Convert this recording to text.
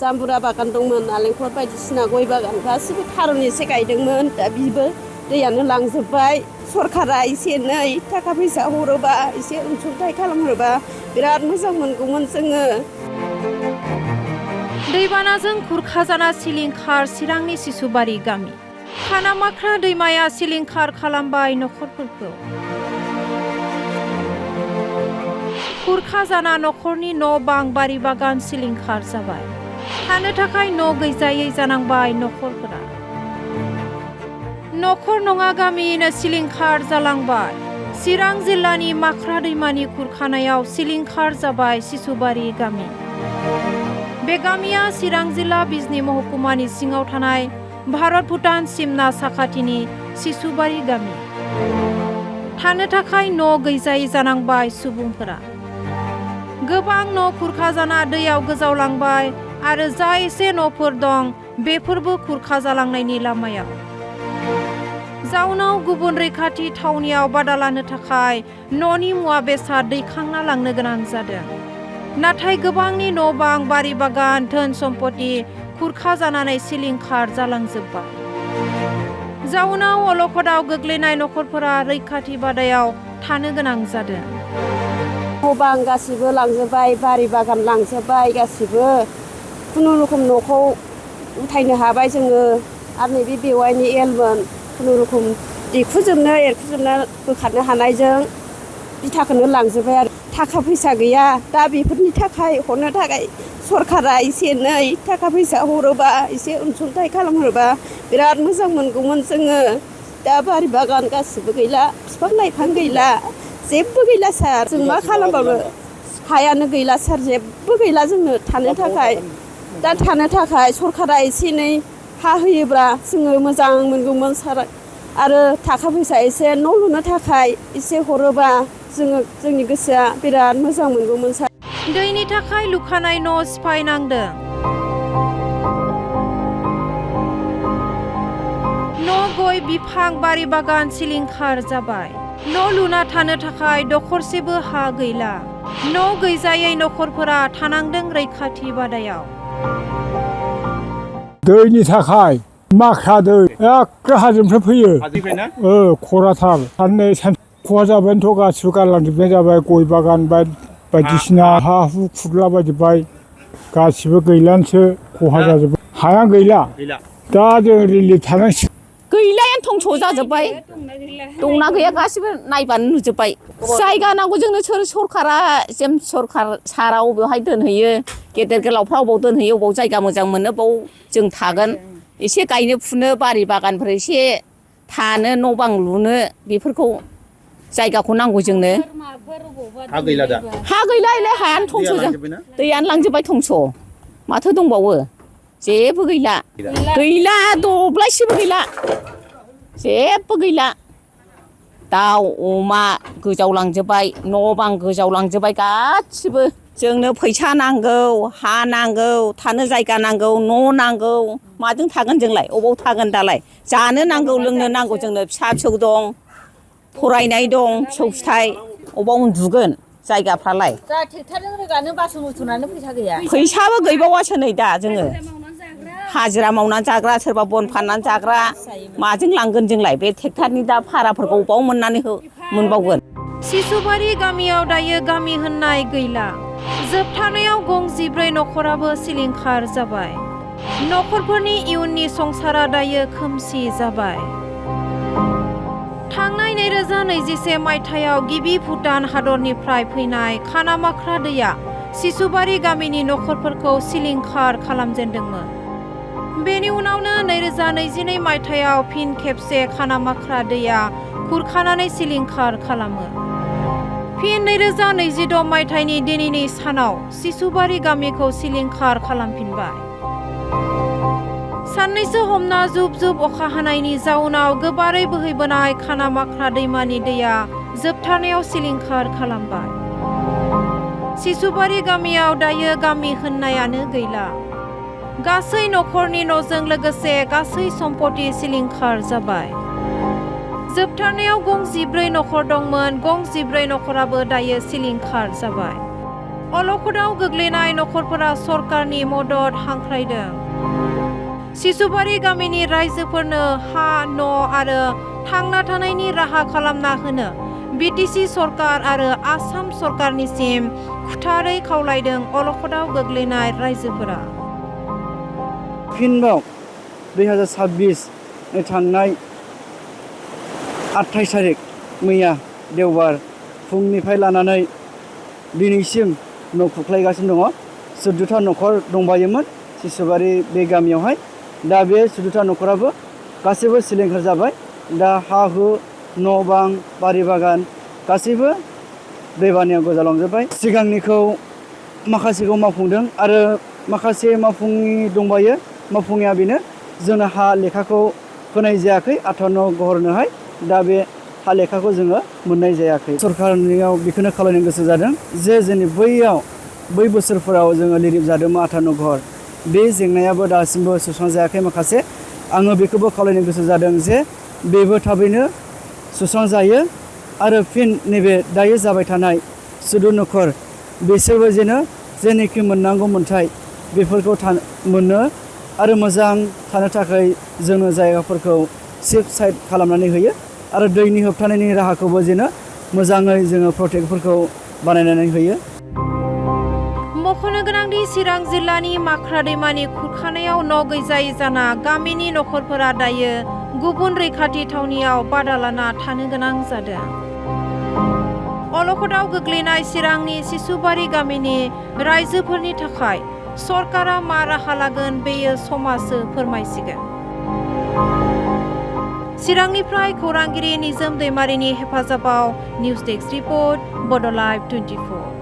जाम्बुरा बागान दंमोन नालेंखर बायदिसिना गय बागान गासिबो थारुन एसे गायदोंमोन दा बिबो दैयानो लांजोब्बाय सरकारा एसे एनै थाखा फैसा हरोबा एसे अनसुंथाइ खालामहरोबा बिराद मोजां मोनगौमोन जोङो। दैबानाजों खुरखाजाना सिलिंखार चिरांनि सिसुबारि गामि खानामाख्रा दैमाया सिलिंखार खालामबाय नखरफोरखौ। खुरखाजाना नखरनि न' बां बारि बागान सिलिंखार जाबाय। थानो थाखाय न' गैजायै जानांबाय नखरफोरा। नखर नङा गामियैनो सिलिंखार जालांबाय। चिरां जिल्लानि माख्रा दैमानि खुरखानायाव सिलिंखार जाबाय सिसुबारि गामि। बे गामिया चिरां जिल्ला बिजनी महकुमानि सिङाव थानाय भारत भुटान सिमना साखाथिनि सिसुबारि गामि। थानो थाखाय न' गैजायै जानांबाय सुबुंफोरा। गोबां न' खुरखाजाना दैयाव गोजावलांबाय आरो जा एसे न'फोर दं बेफोरबो खुरखाजालांनायनि लामायाव। जाउनाव गुबुन रैखाथि थावनियाव बादा लानो थाखाय न'नि मुवा बेसाद दैखांना लांनो गोनां जादों। नाथाय गोबांनि न' बां बारि बागान धोन सम्पति खुरखाजानानै सिलिंखार जालांजोब्बाय। जाउनाव अलखदाव गोग्लैनाय नखरफोरा रैखाथि बादायाव थानो गोनां जादों। न' बां गासिबो लांजोब्बाय बारि बागान लांजोब्बाय गासिबो खुनुरुखुम न'खौ उथायनो हाबाय जोङो आरो नैबे बेवाइनि एलमोन खुनुरुखुम दिखुजोबनो एरखुजोबनो बोखारनो हानायजों बिथाखौनो लांजोब्बाय आरो थाखा फैसा गैया दा बेफोरनि थाखाय हरनो थाखाय सरकारा एसे एनै थाखा फैसा हरोबा एसे अनसुंथाइ खालामहरोबा बिराद मोजां मोनगौमोन जोङो। दा बारि बागान गासिबो गैला बिफां लाइफां गैला जेबो गैला सार जों मा खालामबावनो हायानो गैला सार जेबो गैला जोंनो थानो थाखाय। दा थानो थाखाय सरकारा एसे एनै हा होयोब्ला जोङो मोजां मोनगौमोन सार आरो थाखा फैसा एसे न' लुनो थाखाय एसे हरोबा जोङो जोंनि गोसोआ बिराद मोजां मोनगौमोन सार। दैनि थाखाय लुखानाय न' सिफायनांदों। न' गय बिफां बारि बागान सिलिंखार जाबाय। न' लुना थानो थाखाय दखरसेबो हा गैला। न' गैजायै नखरफोरा थानांदों रैखाथि बादायाव। दैनि थाखाय माख्रा दै एखे हाजोनिफ्राय फैयो खराथार साननै खहा जाबायनोथ' गासिबो गारलांजोबनाय जाबाय गय बागान बायदिसिना हा हु खुरलाबायजोब्बाय गासिबो गैलानोसो खहा जाजोब्बाय हायानो गैला दा जों रिलिफ थानांसिगोन। गैलायानो धंस' जाजोब्बाय दंना गैया गासिबो नायबानो नुजोब्बाय। जायगा नांगौ जोंनो सोर सरकारा जेन सरकार सारा अबेहाय दोनहैयो गेदेर गोलावफ्रा अबाव दोनहैयो अबाव जायगा मोजां मोनो बाव जों थागोन। एसे गायनो फुनो बारि बागानफोर एसे थानो न' बां लुनो बेफोरखौ जायगाखौ नांगौ जोंनो। हा गैला दा हा गैला हायानो धंस' दैयानो लांजोब्बाय धंस' माथो दंबावो जेबो गैला गैला दब्लायसेबो गैला जेबो गैला। दाउ अमा गोजावलांजोब्बाय न' बां गोजावलांजोब्बाय गासिबो। जोंनो फैसा नांगौ हा नांगौ थानो जायगा नांगौ न' नांगौ माजों थागोन जोंलाय अबाव थागोन दालाय जानो नांगौ लोंनो नांगौ जोंनो फिसा फिसौ दं फरायनाय दं फिसौ फिथाइ अबाव उन्दुगोन जायगाफ्रालाय। दा ट्रेक्टरजों रोगानो बासन बुथुमनानै फैसा गैया। फैसाबो गैबावासो नै दा जोङो हाजिरा मावनानै जाग्रा सोरबा बन फाननानै जाग्रा माजों लांगोन जोंलाय बे ट्रेक्टरनि दा भाराफोरखौ अबाव मोननानै मोनबावगोन। सिसुबारि गामियाव दायो गामि होननाय गैला। जोबथानायाव गं 14 नखराबो सिलिंखार जाबाय। नखरफोरनि इयुननि संसारा दायो खोमसि जाबाय। थांनाय 2021 मायथाइयाव गिबि भुटान हादरनिफ्राय फैनाय खानामाख्रा दैया सिसुबारि गामिनि नखरफोरखौ सिलिंखार खालामजेनदोंमोन। बेनि उनावनो 2022 मायथाइयाव फिन खेबसे खानामाख्रा दैया खुरखानानै सिलिंखार खालामो। फिन 2026 मायथाइनि दिनैनि सानाव सिसुबारि गामिखौ सिलिंखार खालामफिनबाय। साननैसो हमना जुब जुब अखा हानायनि जाउनाव गोबारै बोहैबोनाय खानामाख्रा दैमानि दैया जोबथारनायाव सिलिंखार खालामबाय। सिसुबारि गामियाव दायो गामि होननायानो गैला। गासै नखरनि न'जों लोगोसे गासै सम्पति सिलिंखार जाबाय। जोबथारनायाव गं 14 नखर दंमोन गं 14 नखराबो दायो सिलिंखार जाबाय। अलखदाव गोग्लैनाय नखरफोरा सरकारनि मदद हांख्रायदों। सिसुबारि गामिनि रायजोफोरनो हा न' आरो थांना थानायनि राहा खालामना होनो बिटिसि सरकार आरो आसाम सरकारनिसिम खुथारै खावलायदों अलखदाव गोग्लैनाय रायजोफोरा। फिनबाव 2026 थांनाय 28 थारिख मैया देवबार फुंनिफ्राय लानानै दिनैसिम न' खुख्लायगासिनो दङ। 14था न'खर दंबायोमोन सिसुबारि बे गामियावहाय। दा बे 14था न'खराबो गासैबो सिलिंखार जाबाय। दा हा हु न' बां बारि बागान गासैबो दैबानायाव गोजावलांजोब्बाय। सिगांनिखौ माखासेखौ मावफुंदों आरो माखासे मावफुङि दंबायो। मावफुङिया बेनो जोंनो हा लेखाखौ होनाय जायाखै 58 घरनोहाय। दा बे हा लेखाखौ जोङो मोननाय जायाखै। सरकारनियाव बेखौनो खावलायनो गोसो जादों जे जोंनि बै बोसोरफोराव जोङो लिरजादोंमोन 58 घर। बे जेंनायाबो दासिमबो सुस्रांजायाखै माखासे। आङो बेखौबो खावलायनो गोसो जादों जे बेबो थाबैनो सुस्रांजायो आरो फिन नैबे दायो जाबाय थानाय 14 न'खर बिसोरबो जेनोखि मोननांगौ मोन्थाय बेफोरखौ मोनो आरो मोजां थानो थाखाय जोंनो जायगाफोरखौ सेफ साइड खालामनानै होयो आरो दैनि होबथानायनि राहाखौबो मोजाङै जोङो प्रटेक्टफोरखौ बानायनानै होयो। मख'नो गोनांदि चिरां जिल्लानि माख्रा दैमानि खुरखानायाव न' गैजायै जाना गामिनि नखरफोरा दायो गुबुन रैखाथि थावनियाव बादा लाना थानो गोनां जादों। अलखदाव गोग्लैनाय चिरांनि सिसुबारि गामिनि रायजोफोरनि थाखाय सरकारा मा राहा लागोन बेयो समाजसो फोरमायसिगोन। चिरांनिफ्राय खौरांगिरि निजोम दैमारिनि हेफाजाबाव निउज डेस्क रिपर्ट बड'लाइभ 24।